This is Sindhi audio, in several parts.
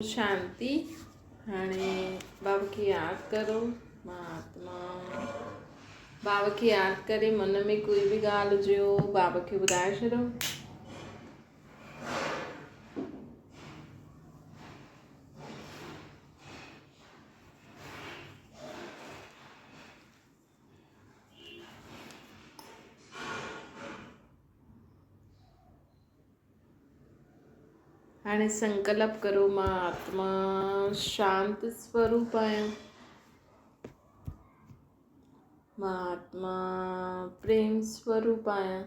شانتي هاڻي بابا کي ياد ڪرو مان آتما بابا کي ياد ڪري من ۾ ڪوئي به ڳالهه هجي بابا کي ٻڌائي ڇڏو. هاڻي سنڪلپ ڪرو مان آتما شانت سوروپ آهيان. مان آتما پريم سوروپ آهيان.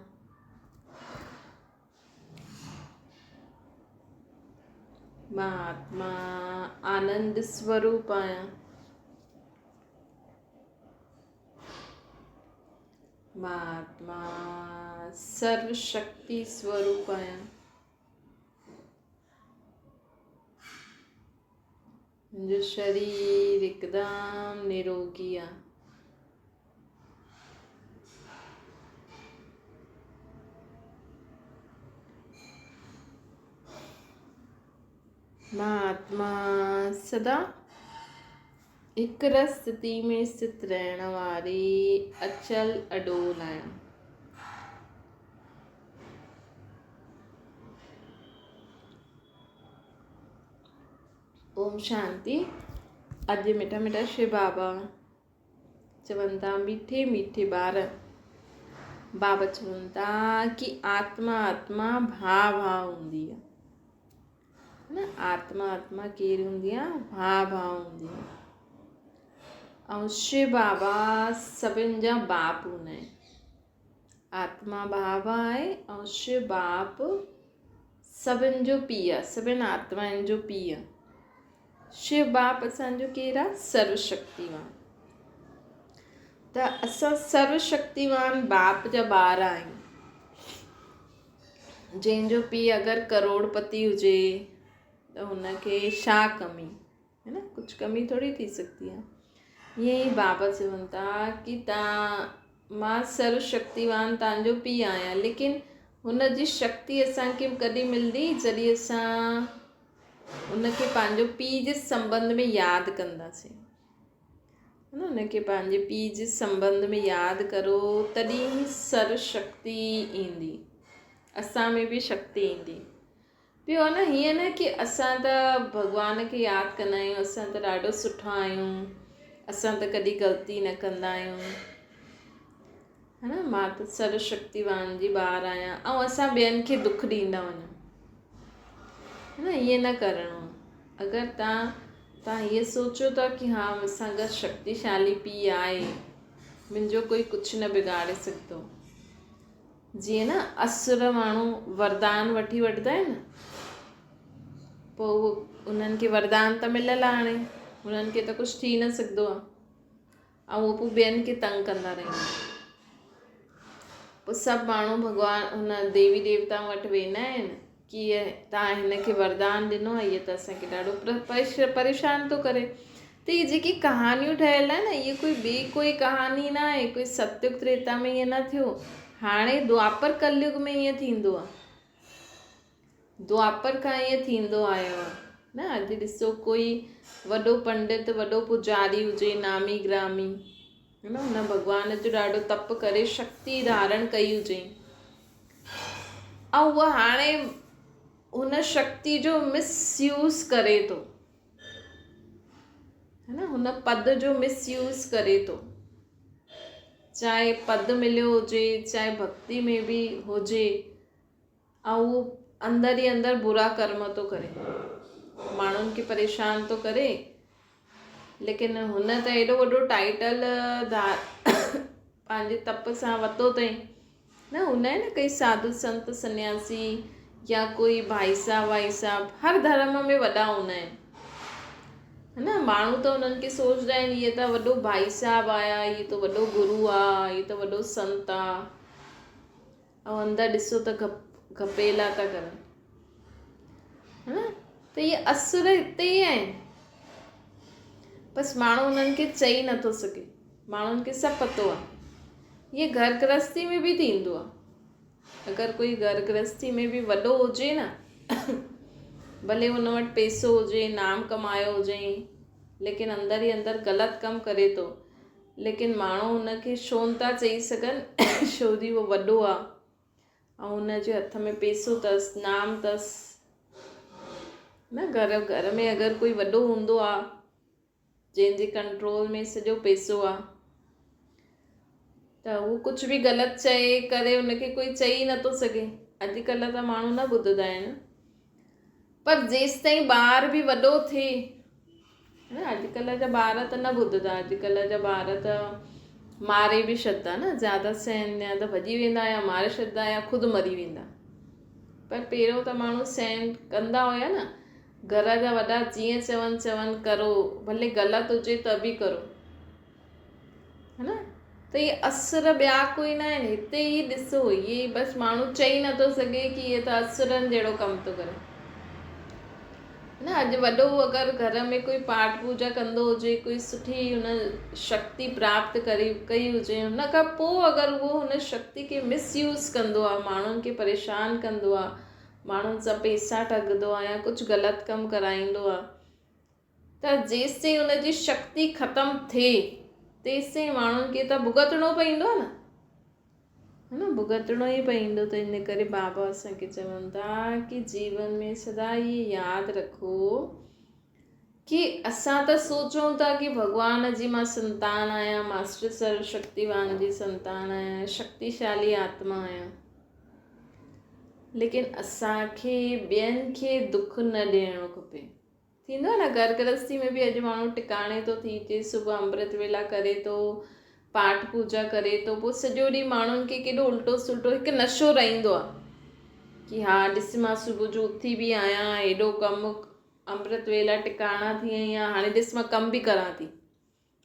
مان آتما آنند سوروپ آهيان. مان آتما سرو شڪتي سوروپ آهيان. منهنجو شرير هڪدم نروگي آهي. مان آتما سدا هڪ رس ستي ۾ ست رهڻ واري اچل اڏول آهيان. اوم شانتي. اڄ مٺا مٺا شو بابا چون ٿا مٺي مٺي ٻار بابا چون ٿا ڪي آتما آتما ڀاء ڀاء هوندي آهي. نه آتما آتما ڪير هوندي آ ڀاء ڀاء هوندي آ ۽ شو بابا سڀن جا باپ هوندا آهن آتما ڀاء ڀاء آهي ۽ شو باپ سڀن جو پيء آ سڀن آتمائن جو پيء آ شو باپ اسان جو ڪير آ سرو شڪتيوان ته اسان سرو شڪتيوان باپ جا ٻار آهيون جنهن جو پيء اگر ڪروڙپتي هجي ته هن کي ڇا ڪمي هي نه ڪجهه ڪمي ٿوري ٿي سگهندي آهي ائين ئي بابا چون ٿا ڪي تان مان سرو شڪتيوان تان جو پيء آهيان ليڪن هن جي شڪتي اسان کي ڪڏهن ملندي جڏهن اسان ان کي پنهنجو پيء جي سنبنڌ ۾ ياد ڪنداسين نه ان کي پنهنجي پيء جي سنٻنڌ ۾ ياد ڪرو تڏهن ئي سر شڪتي ايندي اسان ۾ به شڪتي ايندي ٻيو نه هيئن نه ڪي اسان ته ڀڳوان کي ياد ڪندا آهيون اسان ته ڏاڍو سٺا آهيون اسان ته ڪڏهن غلطي نه ڪندا آهيون ها نه مان ته سر شڪتيوان جي ٻار آهيان ۽ اسان ٻين کي دک ڏيندا وڃون ها نه ائين نه ڪرڻو اگر تان تان هيء سوچو ٿا ڪي ها مون سان گڏ شڪتيشالي پيء آهي منهنجو ڪوئي ڪجهه نه بگاڙي سگهندو جيئن نه اسر ماڻهو وردان وٺي وٺندا آهن پوء اهو انهن کي وردان ته مليل آهي هاڻي انهن کي ته ڪجهه ٿي نه سگهندو آهي ۽ اهو پوء ٻين کي تنگ ڪندا رهندا آهن. پوء سڀ ماڻهو ڀڳوان هن ديوي ديوتا وٽ ويندا آهن ڪي توهان هن کي وردان ڏنو آهي اهو ته اسان کي ڏاڍو پريشان ٿو ڪري. ته اهي جيڪي ڪهاڻيون ٺهيل آهن نه اهي ڪوئي ٻي ڪوئي ڪهاڻي نه آهي ڪوئي ستيگ تريتا ۾ ائين نه ٿيو هاڻي دوآپر ڪليگ ۾ ائين ٿيندو آهي. دوآپر کان ائين ٿيندو آيو آ نه اڄ ڏسو ڪوئي وڏو پنڊت وڏو پوڄاري هجي نامي گرامي نه هن ڀڳوان جو ڏاڍو تپ ڪري شڪتي ڌارڻ ڪئي هجي ۽ اها هاڻي هن شڪتي جو مس يوز ڪري ٿو نه هن پد جو مس يوز ڪري ٿو چاهي پد مليو هجي چاهي ڀڳتي ۾ به هجي ۽ اهو اندر ئي اندر برا ڪرم ٿو ڪري، ماڻهن کي پريشان ٿو ڪري، ليڪن هن ته ايڏو وڏو ٽائيٽل پنهنجي تپ سان ورتو اٿئي نه هوندا آهن نه ڪئي ساڌو سنت سنياسي يا ڪوئي ڀائي صاحب وائي صاحب هر ڌرم ۾ وڏا هوندا آهن هي نه ماڻهو ته انهن کي سوچدا آهن هيء ته وڏو ڀائي صاحب آيا هيء ته وڏو گرو آ هيء ته وڏو سنت آ ۽ اندر ڏسو ته گهپيلا ٿا ڪرن ها نه ته اهي اسر هتي ئي آهن بس ماڻهو انهن کي چئي نٿو سگهي ماڻهن کي سڀ پتو آهي اهي گهر گرهستي ۾ به ٿيندو آهي اگر ڪوئي گهر گرهستي ۾ به وڏو هجي نه ڀلي هن وٽ پئسو هجي، نام ڪمايو هجئين، ليڪن اندر ئي اندر غلط ڪم ڪري ٿو، ليڪن ماڻهو هن کي ڇو نٿا چئي سگهن، ڇو جي هو وڏو آ ۽ هن جي هٿ ۾ پئسو اٿس، نام اٿس. نه گهر گهر ۾ اگر ڪوئي وڏو هوندو آ، جنهن جي ڪنٽرول ۾ سڄو پئسو آ ته هو ڪجهه به غلط چئي ڪري ان کي ڪوئي چئي نٿو سگهي. اڄڪلهه ته ماڻهو نه ٻڌندا آهن، پر جيستائين ٻار به وڏو ٿئي نه، اڄڪلهه جا ٻار ته نه ٻڌندا. اڄڪلهه جا ٻار ته ماري به ڇڏدا نه، زياده سهن يا ته ڀڄي ويندا يا ماري ڇڏدا يا خود مري ويندا. پر پهريون ته ماڻهو سهن ڪندا هيا نه، گهر جا وڏا جيئن چون چون ڪرو، ڀلي غلط هجي ته به ڪرو. ها نه ته اهي اسر ٻيا ڪوئي نه آهن، هتي ئي ڏسو اهي بس ماڻهو چئي نٿو سگهي ڪي اهي ته اسرن جهڙو ڪم ٿو ڪري. نه اڄ وڏو اگر گهر ۾ ڪوئي پاٺ پوجا ڪندو هجي، ڪوئي سٺي هن شڪتي پراپت ڪري ڪئي هجي، هن کان پوء اگر اهو هن شڪتي کي مس يوز ڪندو آهي، ماڻهن کي پريشان ڪندو آهي، ماڻهن سان پئسا ٺڳندو آ يا ڪجهه غلط ڪم ڪرائيندو آ ته جيستائين ان جي شڪتي ختم ٿئي تيستائين ماڻهن کي ته ڀڳتڻو پئيندو آ نه، ها نه، ڀڳتڻو ئي پئيندو. ته ان ڪري بابا اسان کي چون ٿا ڪي جيون ۾ سدا اهي ياد رکو ڪي اسان ته سوچون ٿا ڪي ڀڳوان جي مان سنتان آهيان، ماسٽر سرو شڪتيوان جي سنتان آهيان، شڪتيشالي آتما آهيان، ليڪن اسان کي ٻين کي دک نه ڏيڻو کپي. ٿيندو آهي نه گهر گرهستي ۾ به اڄ ماڻهو ٽڪاڻي ٿو ٿي اچي، صبح امرت ويلا ڪري ٿو، پاٺ پوجا ڪري ٿو، پوء سڄو ڏينهن ماڻهن کي ڪيڏو الٽو سلٽو هڪ نشو رهندو آهي ڪي ها ڏس مان صبح جو اٿي به آهيان، هيڏو ڪم امرت ويلا ٽڪاڻا ٿي آئي آهيان، هاڻي ڏس مان ڪم به ڪران ٿي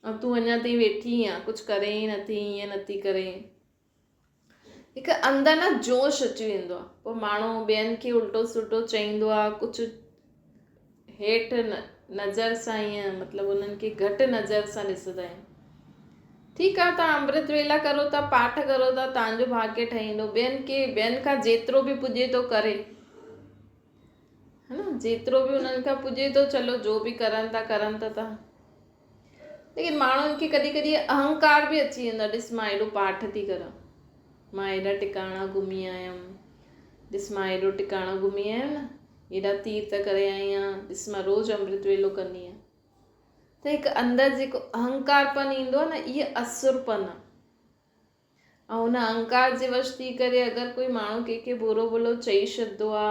۽ تون اڃا تائين ويٺي آهين، ڪجهه ڪرين ئي نٿي، ائين نٿي ڪرين. هڪ اندر نه جوش اچي ويندو آهي، پوء ماڻهو ٻين کي الٽو سلٽو چئيندو آهي، ڪجهه هيٺ نظر سان ائين مطلب انهن کي گهٽ نظر سان ڏسندا آهن. ٺيڪ آهي تان امرت ويلا ڪرو ٿا، پاٺ ڪرو ٿا، تان جو ڀاڳيه ٺهيندو. ٻين کي ٻين کان جيترو به پڄي ٿو ڪري، ها نه، جيترو به انهن کان پڄي ٿو، چلو جو به ڪرن ٿا ڪرن ٿا ته، ليڪن ماڻهن کي ڪڏهن ڪڏهن اهنڪار به اچي ويندو آهي، ڏس مان ايڏو پاٺ ٿي ڪران، مان ايڏا ٽڪاڻا گهمي آيم، ڏس مان ايڏو ٽڪاڻو گهمي آيم نه، ايڏا تيرٿ ڪري آئي آهيان، ڏس مان روز امرت ويلو ڪندي آهيان. ته هڪ اندر جيڪو اهنڪارپن ايندو آهي نه، اهي اسرپن آهي. ۽ ان اهنڪار جي وش ٿي ڪري اگر ڪوئي ماڻهو ڪنهن کي برو ڀلو چئي ڇڏندو آ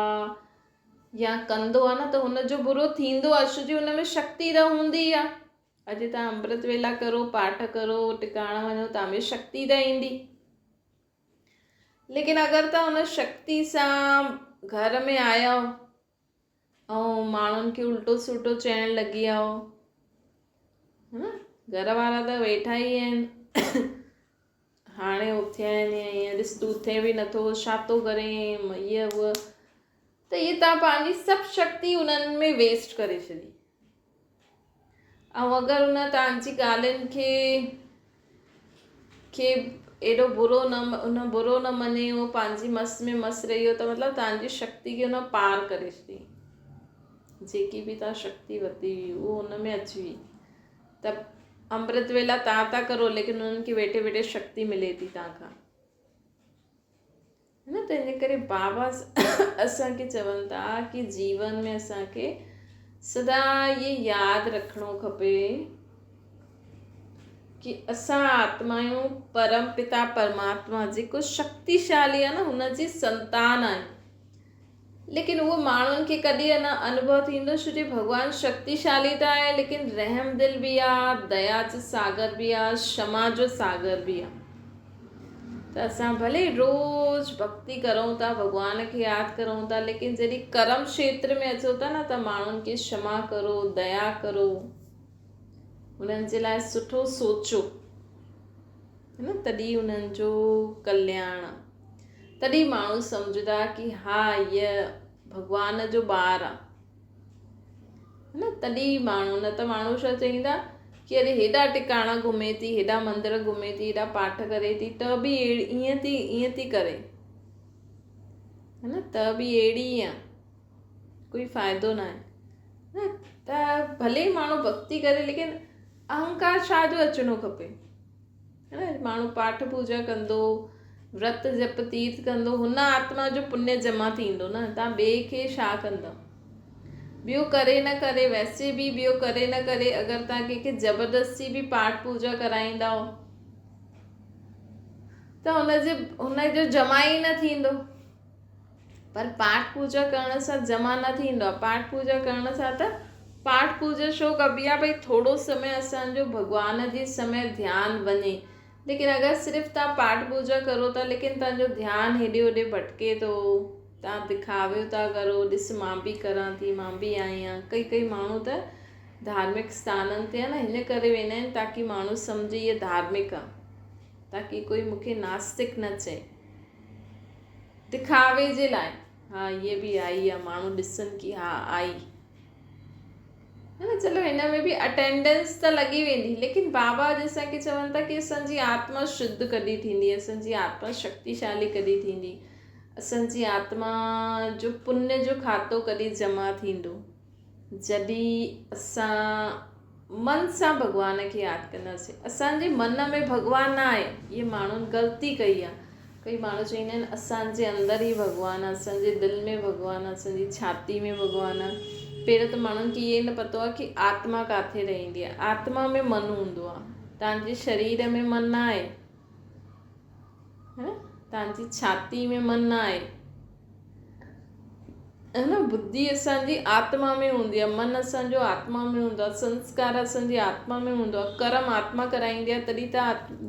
يا ڪندو آ نه ته هن جو برو ٿيندو آ، ڇو جي هن ۾ شڪتي ته هوندي آ. اڄ تان امرت ويلا ڪرو، پاٺ ڪرو، ٽڪاڻا وڃو، تان ۾ شڪتي ته ايندي، ليڪن اگر تان ان شڪتي سان گهر ۾ آيا ۽ ماڻهن کي الٽو سلٽو چئڻ لڳي ويا هو، ها گهر وارا ته ويٺا ئي آهن، هاڻي اٿيا آهن يا ائين، ڏس تون اٿين به نٿو، ڇا ٿو ڪرين، هيء هوء، ته اهي تان پنهنجي سڀ شڪتي انهن ۾ ويسٽ ڪري ڇڏي. ۽ اگر ان توهان جي ڳالهين کي کي ايڏو برو نه ان برو نه مڃي هو پنهنجي مس ۾ مس رهي ويو ته مطلب توهان جي شڪتي کي ان پار ڪري ڇڏي، جيڪي به توهان شڪتي ورتي هئي اهو ان ۾ اچي وئي. ته امرت ويلا توهان ٿا ڪرو ليڪن انهن کي ويٺي ويٺي شڪتي ملي ٿي توهان کان. نه ته ان ڪري بابا اسان کي چون ٿا ڪي جيون ۾ اسان کي سدا اهي ياد رکڻو کپي ڪي اسان آتمايون پرم پتا پرماتما جيڪو شڪتيشالي آهي نه هن جي سنتان آهيون. ليڪن اهو ماڻهن کي ڪڏهن نه انوڀو ٿيندو، ڇو جو ڀڳوان شڪتيشالي ته آهي ليڪن رحم دل به آ، ديا جو ساگر به آ، شما جو ساگر به آ. ته اسان ڀلي روز ڀڳتي ڪرون ٿا، ڀڳوان کي ياد ڪرون ٿا، ليڪن جڏهن ڪرم کيتر ۾ اچو ٿا نه ته ماڻهن کي شما ڪرو، ديا ڪرو، انهن جي لاء سٺو سوچو، نه تڏهن انهن جو ڪلياڻ آ. تڏهن ماڻهو سمجهندا ڪي ها هيء ڀڳوان جو ٻار آ، نه تڏهن ماڻهو، نه ته ماڻهو ڇا چئيندا ڪي اري هيڏا ٽڪاڻا گهمي ٿي، هيڏا مندر گهمي ٿي، هيڏا پاٺ ڪري ٿي، ته به ائين ٿي ائين ٿي ڪري، نه ته به اهڙي ئي آ. ڪوئي فائدو نه آهي نه ته ڀلي ماڻهو ڀڳتي ڪري ليڪن اهنڪار ڇا جو اچڻو کپي ہے نه ماڻهو پاٺ پوجا ڪندو ورت جپ تيرٿ ڪندو هن آتما جو پني جمع ٿيندو نه تان ٻئي کي ڇا ڪندو ٻيو ڪري نه ڪري ويسي به ٻيو ڪري نه ڪري اگر تان ڪنهن کي زبردستي به پاٺ پوجا ڪرائيندا ته هن جي هن جو جمع ئي نه ٿيندو پر پاٺ پوجا ڪرڻ سان جمع نه ٿيندو آهي پاٺ پوجا ڪرڻ سان ته پاٺ پوجا ڇو ڪبي آهي ڀئي ٿورو سمي اسان جو ڀڳوان جي سمي ڌيان وڃي ليڪن اگر صرف تان پاٺ پوجا ڪرو ٿا ليڪن تان جو ڌيان هيڏي هوڏي ڀٽڪي ٿو تان دکاويو ٿا ڪرو ڏس مان به ڪران ٿي مان به آهيان ڪئي ڪئي ماڻهو ته ڌارمڪ اسٿانن تي نه هن ڪري ويندا آهن تاڪي ماڻهو سمجهي هي ڌارمڪ آهي تاڪي ڪوئي مونکي ناستڪ نه چئي دکاوي جي لاء ها هيء به آئي آ ماڻهو ڏسن ڪي ها آئي نه چلو هن ۾ به اٽينڊنس ته لڳي ويندي ليڪن بابا اڄ اسان کي چون ٿا ڪي اسان جي آتما شڌ ڪڏهن ٿيندي اسان جي آتما شڪتيشالي ڪڏهن ٿيندي اسان جي آتما جو پني جو کاتو ڪڏهن جمع ٿيندو جڏهن اسان من سان ڀڳوان کي ياد ڪنداسين. اسان جي من ۾ ڀڳوان نه آهي. اهي ماڻهن غلطي ڪئي آهي. ڪئي ماڻهو چوندا آهن اسان جي اندر ئي ڀڳوان آهي، اسان جي دل ۾ ڀڳوان آهي، اسان جي ڇاتي ۾ ڀڳوان آهي. پهريون ته ماڻهن کي اهي نه پتو آهي ڪي آتما ڪاٿي رهندي آهي. آتما ۾ من هوندو آهي. توهان جي شرير ۾ من نه آهي. توهان جي ڇاتي ۾ من نه آهي. ها نه ٻڌي اسان جي آتما ۾ هوندي آهي من اسان جو آتما ۾ هوندو آهي سنسڪار اسان جي آتما ۾ هوندو آهي ڪرم آتما ڪرائيندي آهي تڏهن ته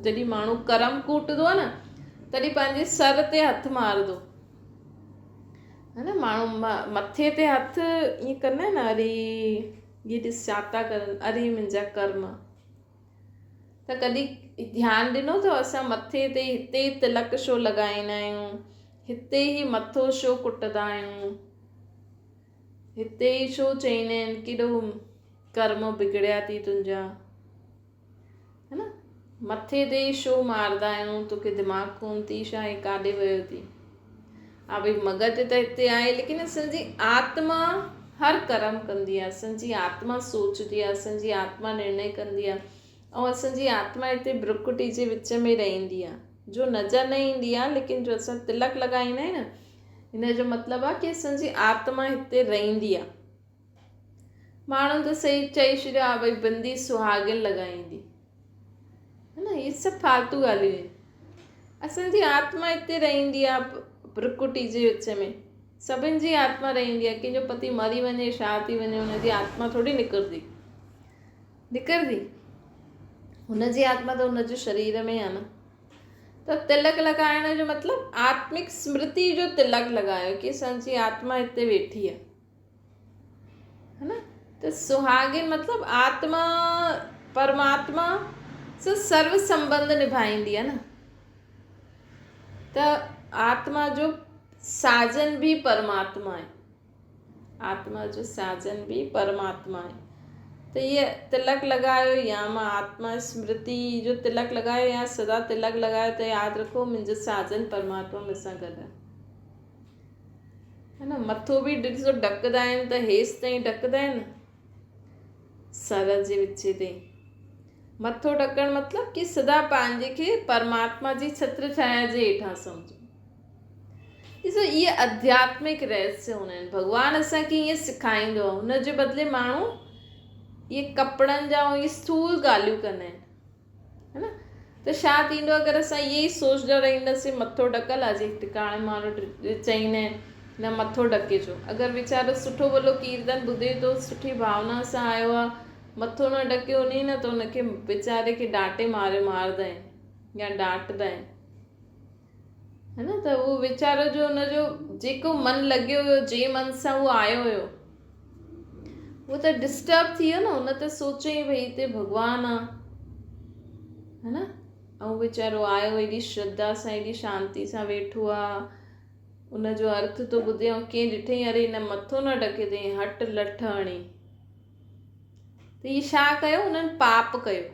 جڏهن ماڻهو ڪرم ڪوٽندو آهي نه تڏهن پنهنجي سر تي هٿ مارندو ها نه ماڻهو مٿي تي هٿ ائين ڪندا آهن نه اري هي ڏس ڇا ٿا ڪرن اري منهنجا ڪرم ته ڪڏهن ڌيان ڏنو اٿو اسان مٿي تي هتي ئي تلڪ ڇو لڳائيندا آهيون هتي ئي مٿو ڇو ڪٽندا آهيون هتي ئي ڇو چئيندا آهن ڪيڏو ڪرم بگڙيا ٿي تنهنجا ها نه مٿي تي ئي ڇو ماردا آهيون توکي دماغ ڪون ٿي ڇا هي ڪاڏي ويو ٿي ها ڀئي مغز ته هتي آهي ليڪن اسان جي آتما هر ڪرم ڪندي آهي اسان جي آتما سوچندي آهي اسان جي آتما نرڻي ڪندي آهي ۽ اسان جي آتما هتي برڪٽي جي وچ ۾ رهندي آهي جو نظر نه ايندي آهي ليڪن جو اسان تلڪ لڳائيندا آهيون نه هن جو مطلب آهي ڪي اسان جي آتما هتي رهندي آهي ماڻهن ته صحيح چئي ڇڏيو آ ڀئي بندي سهاڳين لڳائيندي ها نه هي سڀ فالتو ڳالهيون آهن اسان جي آتما هتي رهندي آ پرڪٽي جي وچ ۾ سڀن جي آتما رهندي آ ڪنهن جو پتي مري وڃي ڇا ٿي وڃي هن جي آتما ٿوري نڪرندي نڪرندي هن جي آتما ته هن جي شرير ۾ آ نه ته تلڪ لڳائڻ جو مطلب آتمڪ سمرتي جو تلڪ لڳايو ڪي اسان جي آتما هتي ويٺي آ ها نه ته سهاڳين مطلب آتما پرماتما سان سرو سنبنڌ نڀائيندي آهي نه ته آتما جو ساجن به پرماتما آهي آتما جو ساجن به پرماتما آهي ته هيء تلڪ لڳايو يا مان آتما سمرتي جو تلڪ لڳايو يا سدا تلڪ لڳايو ته ياد رکو منهنجو ساجن پرماتما مون سان گڏ آهي ها نه مٿو به ڏسو ڍڪندا آهن ته هيس تائين ڍڪندا آهن سر جي وچ تائين مٿو ڍڪڻ مطلب ڪي سدا پنهنجي کي پرماتما جي ڇتر ڇايا جي هيٺان سمجهو ڏسو اهي اڌياتمڪ رهسيه هوندا آهن ڀڳوان اسان کي ائين سکائيندو آهي هن جي بدلي ماڻهو اهي ڪپڙن جا ۽ اسٿول ڳالهيون ڪندا آهن ها نه ته ڇا ٿيندو اگر اسان اهي ئي سوچدا رهنداسين مٿو ڍڪل آ جي ٽڪاڻي مارو چئيندا آهن نه مٿو ڍڪي چو اگر ويچارو سٺو ڀلو ڪيرتن ٻڌي ٿو سٺي ڀاونا سان آيو آ مٿو نه ڍڪيو انهي نه ته ان کي ويچاري کي ڊانٽي ماري ماردا آهن يا ڊانٽدا آهن ها نه ته اهو ويچارو جو ان جو جيڪو من لڳيو هيو جي من سان اهو آيو هيو هو ته ڊسٽرب ٿي ويو نه هن ته سوچيائين ڀئي هتي ڀڳوان آ ها نه ۽ ويچارو آيو ايڏي شرڌا سان ايڏي شانتي سان ويٺو آ ان جو ارٿ ٿو ٻڌي ۽ ڪنهن ڏٺئي اري هن مٿو نه ڍڪي اٿئي هٽ لٺ هڻي ته هي ڇا ڪيو هنن پاپ ڪيو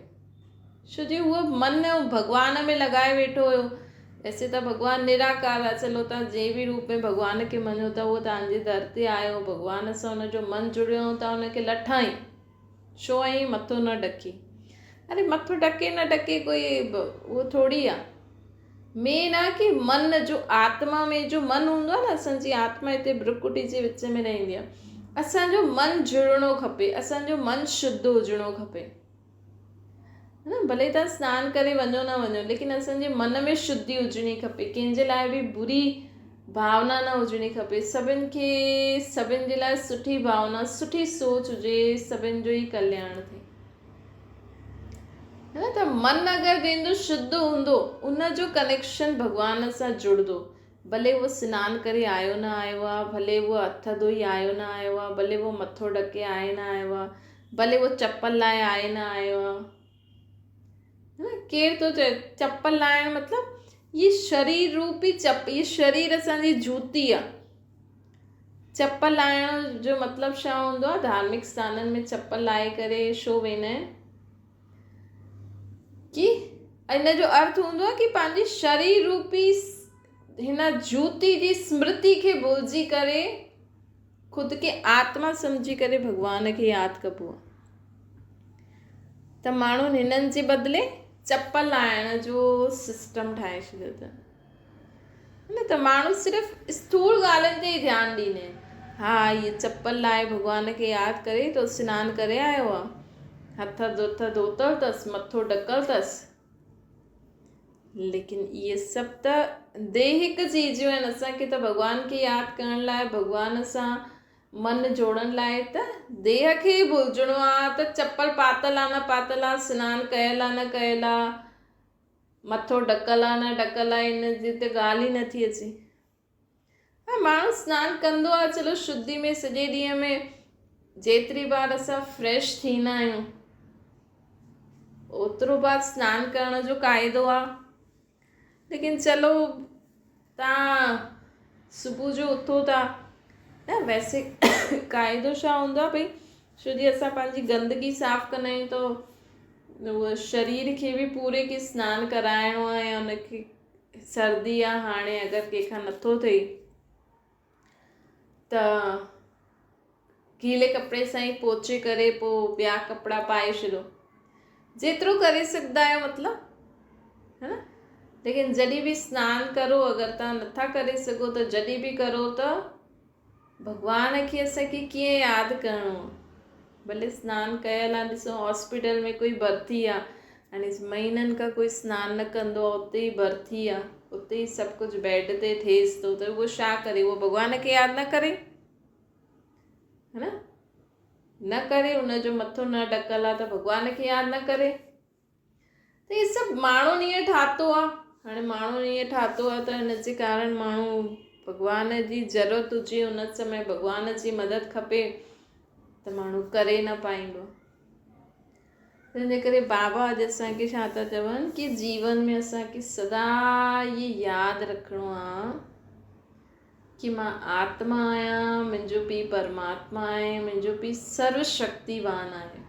ڇو جو هو من ڀڳوان ۾ لڳائي ويٺو هيو. ويسي ته ڀڳوان نراڪار آهي، چلو توهان جنهن به روپ ۾ ڀڳوان کي مڃو ٿا اهو توهان جي در تي آيو، ڀڳوان سان ان جو من جڙيو ۽ توهان ان کي لٺ هنئي، ڇو هنئي مٿو نه ڍڪي. اري مٿو ڍڪي نه ڍڪي ڪوئي اهو ٿوري آهي. مين آهي ڪي من جو آتما ۾ جو من هوندو آهي نه اسان جي آتما هتي برڪٽي جي وچ ۾ رهندي آهي. اسان جو من جڙڻو کپي، اسان جو من شڌ هجڻو کپي. نه ڀلي توهان سنان ڪري وڃو نه وڃو ليڪن اسان جي من ۾ شڌي هجڻي کپي ڪنهن جي لاء به بري ڀاونا نه هجڻي کپي سڀن کي سڀن جي لاء سٺي ڀاونا سٺي سوچ هجي سڀن جو ئي ڪلياڻ ٿئي نه ته من اگر جنهن جو شڌ هوندو ان جو ڪنيڪشن ڀڳوان سان جڙندو ڀلي اهو سنان ڪري آيو نه آيو آ ڀلي اهو هٿ ڌوئي آيو نه آيو آ ڀلي اهو مٿو ڍڪي آئي نه آيو آ ڀلي اهو چپل لاهي آئي نه آيو آ نه ڪير ٿو چئي چپل لاهڻ مطلب هي شرير روپي چپ هي شرير اسان جي جوتي آ چپل لاهڻ جو مطلب ڇا هوندو آ ڌارمڪ اسٿانن ۾ چپل لاهي ڪري شو ويندا آهن ڪي ان جو ارٿ هوندو آ ڪي پنهنجي شرير روپي هن جوتي جي سمرتي کي ڀلجي ڪري خود کي آتما سمجهي ڪري ڀڳوان کي ياد ڪبو آهي ته ماڻهن هنن جي بدلي چپل لاهڻ جو سسٽم ٺاهي ڇڏيو اٿن نه ته ماڻهو صرف اسٿول ڳالهين تي ئي ڌيان ڏيندا آهن ها هيء چپل لاهي ڀڳوان کي ياد ڪري ٿو سنان ڪري آيو آهي هٿ ڌوتل اٿس مٿو ڍڪل اٿس ليڪن اهي سڀ ته ديهڪ چيزون آهن اسان کي ته ڀڳوان کي ياد ڪرڻ لاء ڀڳوان سان من جوڙڻ لاء ته ديهه کي ئي ڀلجڻو آ ته چپل پاتل آ نه پاتل آ سنان ڪيل آ نه ڪيل آ مٿو ڍڪل آ نه ڍڪل آ ان جي ته ڳالهه ئي نٿي اچي ها ماڻهو سنان ڪندو آ چلو شڌي ۾ سڄي ڏينهن ۾ جيتري بار اسان فريش ٿيندا آهيون اوترو بار سنان ڪرڻ جو قاعدو آ ليڪن چلو تان صبح جو اٿو ٿا نه ويسي قاعدو ڇا هوندو آ ڀئي ڇو جي اسان پنهنجي گندگي صاف ڪندا آهيون ته اهو شرير کي به پوري کي سنان ڪرائڻو آ يا ان کي سردي آ هاڻي اگر ڪنهن کان نٿو ٿئي ته گيلي ڪپڙي سان ئي پوچي ڪري پوء ٻيا ڪپڙا پائي ڇڏو جيترو ڪري سگهندا آهيو مطلب ها نه ليڪن جڏهن به سنان ڪرو اگر توهان نٿا ڪري سگهو ته جڏهن به ڪرو ته ڀڳوان کي اسان کي ڪيئن ياد ڪرڻو آ ڀلي سنان ڪيل آ ڏسو هاسپيٽل ۾ ڪوئي ڀرتي آ هاڻي مهينن کان ڪوئي سنان نه ڪندو آ اتي ئي ڀرتي آ اتي ئي سڀ ڪجهه بيڊ تي ٿئيس ٿو ته اهو ڇا ڪري اهو ڀڳوان کي ياد نه ڪري ها نه نه ڪري ان جو مٿو نه ڍڪل آ ته ڀڳوان کي ياد نه ڪري ته هي سڀ ماڻهن ائين ٺاهتو آ هاڻي ماڻهن ائين ٺاهتو آ ته هن جي ڪارڻ ماڻهو ڀڳوان جي ضرورت هجي ان سمي ڀڳوان جي مدد کپي ته ماڻهو ڪري نه پائيندو تنهن جي ڪري بابا اڄ اسان کي ڇا ٿا چون ڪي جيون ۾ اسان کي سدا اهي ياد رکڻو آ ڪي مان آتما آهيان، منهنجو پيء پرماتما آهي، منهنجو پيء سرو شڪتيوان آهي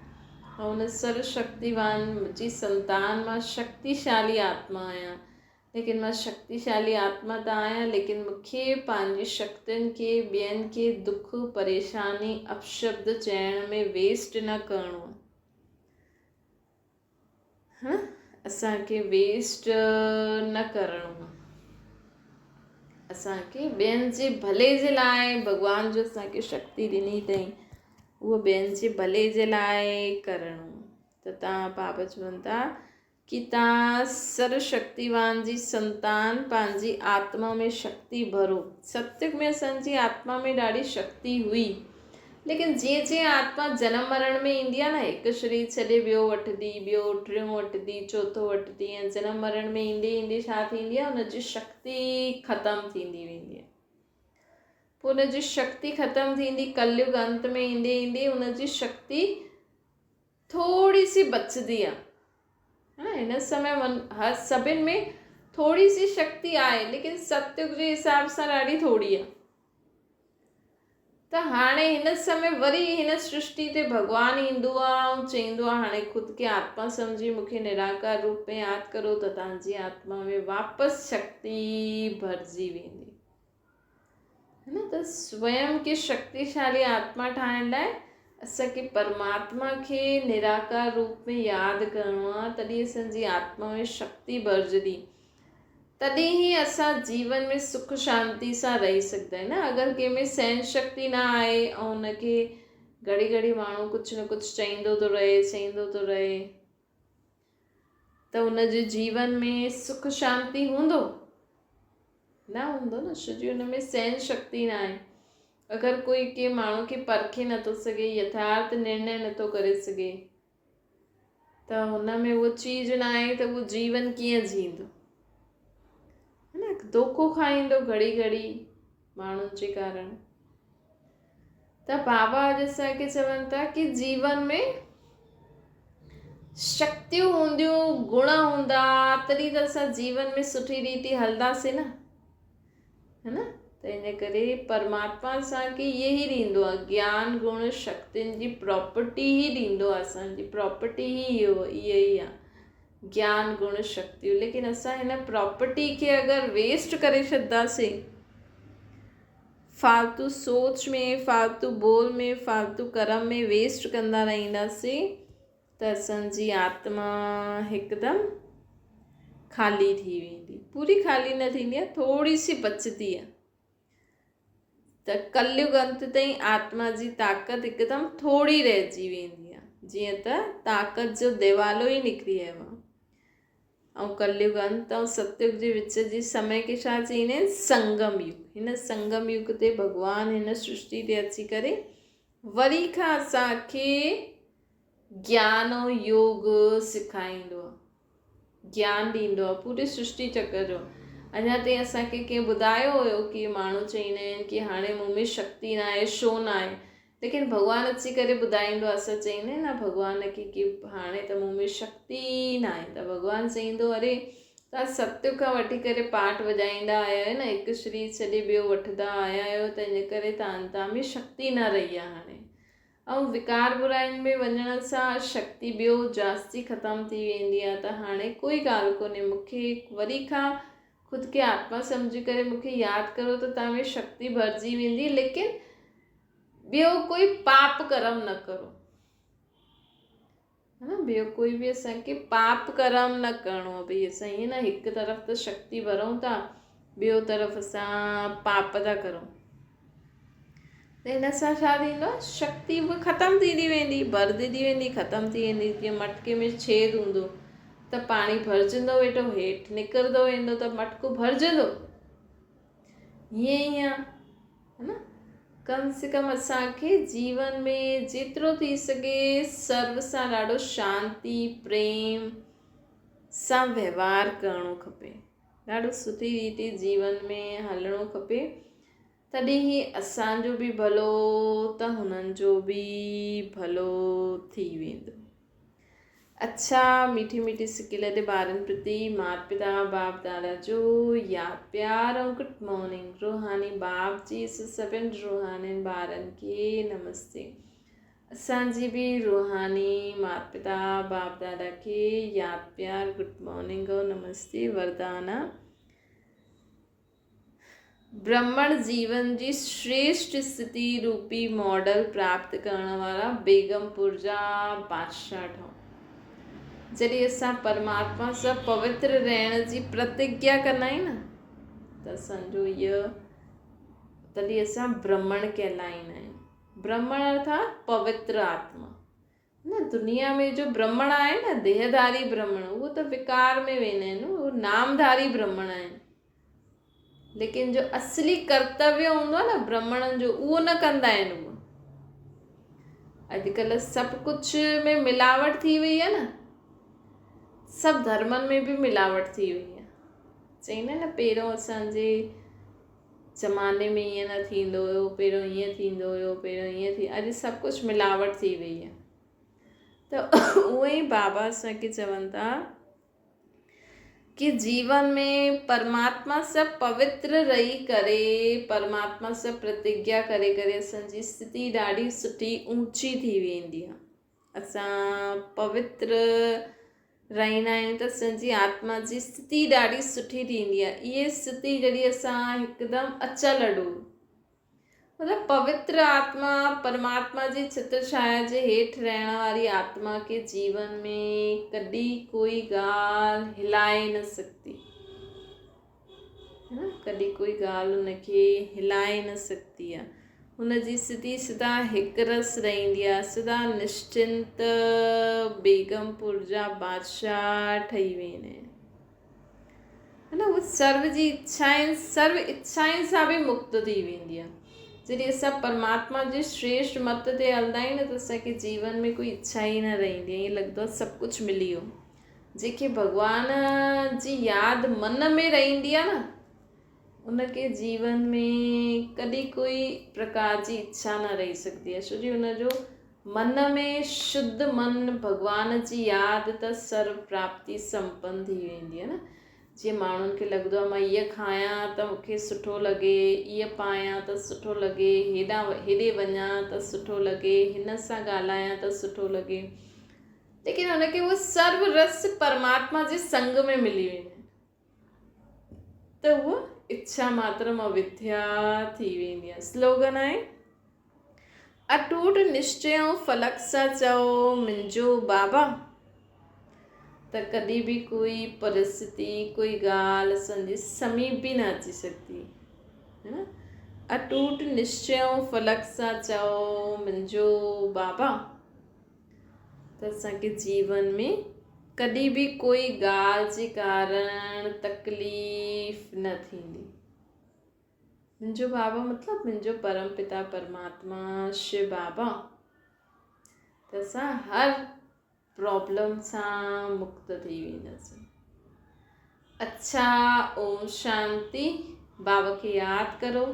۽ ان سرو شڪتيوان جي سنتان مان شڪتيشالي آتما آهيان. ليڪن مان شڪتيشالي آتما ته آهيان ليڪن مون کي پنهنجي شڪتين کي ٻين کي دک، پريشاني، اپشبد چئڻ ۾ ويسٽ نه ڪرڻو آهي. ها اسان کي ويسٽ نه ڪرڻو آ اسان کي ٻين جي ڀلي جي لاء ڀڳوان جو اسان کي شڪتي ڏني اٿئي اهو ٻين جي ڀلي جي لاء ڪرڻو ته تان بابا چون ٿا ڪي تان سرو شڪتيوان جي سنتان پنهنجي آتما ۾ شڪتي ڀرو ستيگ ۾ اسان جي آتما ۾ ڏاڍي شڪتي هئي ليڪن جيئن جيئن آتما جنم مرڻ ۾ ايندي آهي نه هڪ شرير ڇڏي ٻيو وٺندي، ٻيو ٽيون وٺندي، چوٿون وٺندي ۽ جنم مرڻ ۾ ايندي ايندي ڇا ٿيندي آهي ان جي شڪتي ختم ٿيندي ويندي آهي. پوء ان جي شڪتي ختم ٿيندي ڪليگ انت ۾ ايندي ايندي ان جي شڪتي ٿوري سي بچندي آهي. ها هن سمي من هر سڀن ۾ ٿوري سي شڪتي آهي ليڪن ستيگ جي حساب سان ڏاڍي ٿوري آهي. ته هاڻي هن سمي وري هن سرشٽي تي ڀڳوان ايندو آ ۽ چئيندو آ هاڻي خود کي آتما سمجهي مون کي نراڪار روپ ۾ ياد ڪرو ته توهان جي آتما ۾ واپس شڪتي ڀرجي ويندي. هي نه ته سويم کي شڪتيشالي آتما ٺاهڻ لاء اسان کي پرماتما کي نراڪار روپ ۾ ياد ڪرڻو آ تڏهن اسان جي آتما ۾ شڪتي ڀرجندي. تڏهن ئي اسان جيون ۾ سک شانتي سان رهي سگهندا آهيون نه اگر ڪنهن ۾ سهن شڪتي نه آهي ۽ ان کي گهڙي گهڙي ماڻهو ڪجهه نه ڪجهه چئيندو ٿو رهي چئيندو ٿو رهي ته ان جي جيون ۾ سک شانتي هوندو نه هوندو نه ڇو جي ان ۾ سهن شڪتي نه آهي اگر ڪوئي ڪنهن ماڻهو کي پرکي نٿو سگهي يٿارٿ نرڻي نٿو ڪري سگهي ته هن ۾ اهو چيز نه آهي ته اهو جيون ڪيئن جيئندو هي نه دوکو کائيندو گهڙي گهڙي ماڻهن جي ڪارڻ ته بابا اڄ اسان کي چون ٿا ڪي جيون ۾ شڪتيون هونديون گڻ هوندا تڏهن ته اسان جيون ۾ سٺي ريتي هلنداسين نه هي نه ته ان ڪري پرماتما اسان کي اهي ئي ڏيندو آهي گيان گڻ شڪتين جي پراپرٽي ئي ڏيندو آهي اسان جي پراپرٽي ئي اهو اهي ئي آهي گيان گڻ شڪتيون ليڪن اسان هن پراپرٽي کي اگر ويسٽ ڪري ڇڏنداسين فالتو سوچ ۾ فالتو بول ۾ فالتو ڪرم ۾ ويسٽ ڪندا رهنداسين ته اسان جي آتما هڪدم خالي ٿي ويندي. پوري خالي نه ٿيندي آهي، ٿوري سي بچندي آهي. ته ڪليگ انت تائين آتما جي طاقت هڪدم ٿوري رهجي ويندي آهي. جيئن ته طاقت جو ديوالو ئي نڪري آيو آهي. ۽ ڪليگ انت ۽ ستيگ جي وچ جي سمي کي ڇا چئيندا آهن؟ سنگم يگ. هن سنگم يگ تي ڀڳوان هن سرشٽي تي اچي ڪري وري کان اسان کي گيان ۽ يوگ سکائيندو آهي، گيان ڏيندو آهي پوري سرشٽي چڪر جو. اڃا تائين اسان کي ڪنهن ٻڌايو هيو ڪي ماڻهو چئيندا آهن ڪي هاڻي مون ۾ شڪتي نه آهي ڇو نه آهي ليڪن ڀڳوان اچي ڪري ٻڌائيندو آهي اسان چئيندا آهن نه ڀڳوان کي ڪي هاڻي ته مون ۾ شڪتي ئي نه آهي ته ڀڳوان چئيندو اري توهان ستيگ کان وٺي ڪري پاٺ وڄائيندا آيا آهيو نه هڪ شرير ڇڏي ٻيو وٺندا آيا آهيو ته ان ڪري توهان ۾ شڪتي نه رهي آهي هاڻي ۽ وڪار براين ۾ وڃڻ سان شڪتي ٻيو جاستي ختم ٿي ويندي آهي ته هاڻي ڪوئي ڳالهه ڪونهي مون کي وري کان خود کي آتما سمجهي ڪري مون کي ياد ڪرو ته توهان ۾ شڪتي ڀرجي ويندي ليڪن ٻيو ڪوئي پاپ ڪرم نه ڪرو ها نه ٻيو ڪوئي به اسان کي پاپ ڪرم نه ڪرڻو آهي ڀئي اسان ائين نه هڪ طرف ته شڪتي ڀرون ٿا ٻيو طرف اسان پاپ ٿا ڪرون ته هن سان ڇا ٿيندو آهي شڪتي به ختم ٿيندي ويندي ڀرجندي ويندي ختم ٿي ويندي جيئن مٽڪي ۾ ڇيد هوندو ته پاڻي ڀرجندو ويٺو هيٺ نڪرندو ويندو ته مٽڪو ڀرجندو ائين ئي آهي نه ڪم سي ڪم اسانکي جيون ۾ جيترو ٿي سگهي سرو سان ڏاڍو شانتي پريم سان وهنوار ڪرڻو کپي ڏاڍو سٺي ريتي جيون ۾ هلڻو کپي تڏهن ئي اسان جو به ڀلو ته هنن جو به ڀلو ٿي ويندو. اڇا ميٺي ميٺي سڪيل تي ٻارن پرتي مات پتا باپ دادا جو ياد پيار ۽ گڊ مارننگ روحاني باپ جي سڀن روحانين ٻارن کي نمستي. اسان جي به روحاني مات پتا باپ دادا کي ياد پيار گڊ مارننگ او نمستي وردان برهمڻ جيون جي شريشٽ استٿي روپي ماڊل پراپت ڪرڻ وارا بيگم پور جا بادشاهه ٺهون جڏهن اسان پرماتما سان پوتر رهڻ جي پرتگيا ڪندا آهيون نه ته اسان جو اهو تڏهن اسان برهمڻ ڪهلائيندا آهيون برهمڻ ارٿات پوتر آتما. نه دنيا ۾ جو برهمڻ آهي نه ديهڌاري برهمڻ اهو ته وڪار ۾ ويندا آهن اهو نامڌاري برهمڻ آهن ليڪن جو اصلي ڪرتويه هوندو آهي نه برهمڻن جو اهو نه ڪندا آهن اهو اڄڪلهه سڀ ڪجهه ۾ ملاوٽ ٿي وئي آهي نه سڀ ڌرمن ۾ به ملاوٽ ٿي وئي آهي چئيندا نه پهريون اسانجي زماني ۾ ائين نه ٿيندو هيو، پهريون ائين ٿيندو هيو، پهريون ائين ٿي اڄ سڀ ڪجهه ملاوٽ ٿي وئي آهي ته اهي ئي بابا اسان کي چون ٿا ڪي جيون ۾ پرماتما سان پوتر رهي ڪري پرماتما سان پرتگيا ڪري ڪري اسان جي اسٿتي ڏاڍي سٺي اونچي ٿي ويندي آهي. اسان پوتر رهندا آهيون ته اسان جي آتما جي اسٿتي ڏاڍي سٺي ٿيندي آهي. اهي اسٿتي جڏهن اسان هڪدم اچل اڏول مطلب پوتر آتما پرماتما جي ڇتر ڇايا جي هيٺ رهڻ واري آتما کي جيون ۾ ڪڏهن ڪوئي ڳالهه هلائي نه سگهندي ڪڏهن ڪوئي ڳالهه ان کي هلائي نه سگهندي آهي هن جي سڌي سدا هڪ رس رهندي آهي سدا نشچنت بيگم پور جا بادشاهه ٺهي ويندا آهن نه هو سرو جي اڇائن سرو اڇائن سان به مڪت ٿي ويندي آهي جڏهن اسان پرماتما جي شريشٽ مت تي هلندا آهيون نه ته اسانکي جيون ۾ ڪوئي اڇا ئي نه رهندي آهي ائين لڳندو آهي سڀ ڪجهه ملي ويو جيڪي ڀڳوان جي ياد من ۾ رهندي آهي نه ان کي جيون ۾ ڪڏهن ڪوئي پرڪار جي اڇا نه رهي سگهندي آهي ڇو جي ان جو من ۾ شڌ من ڀڳوان جي ياد ته سرو پراپتي سمپن ٿي ويندي آهي نه جيئن ماڻهن کي لڳندو آهي مان هيء کايان ته مون کي سٺو لڳي هيء پايان ته سٺو لڳي هيڏانهن هيڏي وڃان ته سٺو لڳي هن سان ڳالهايان ته سٺو لڳي ليڪن هن کي اهو سرو رس پرماتما جي سنگ ۾ ملي ويندو ته اها اڇا ماترم اوڌيا ٿي ويندي آهي. سلوگن آهي، اٽوٽ نشچي ۽ فلڪ سان چئو منهنجو بابا ته ڪڏهن به ڪوئي پرسٿتي ڪوئي ڳالهه اسان جي سميپ به نه اچي سگهندي هي نه اٽوٽ نشچي ۽ فلڪ سان چئو منهنجو بابا ته اسان کي جيون ۾ ڪڏهن به ڪوئي ڳالهه جي ڪارڻ تڪليف نه ٿيندي. منهنجو بابا مطلب منهنجو پرم پتا پرماتما شو بابا ته اسان هر پرابلم سان مڪت ٿي وينداسين. اڇا اوم شانتي بابا کي ياد ڪرو.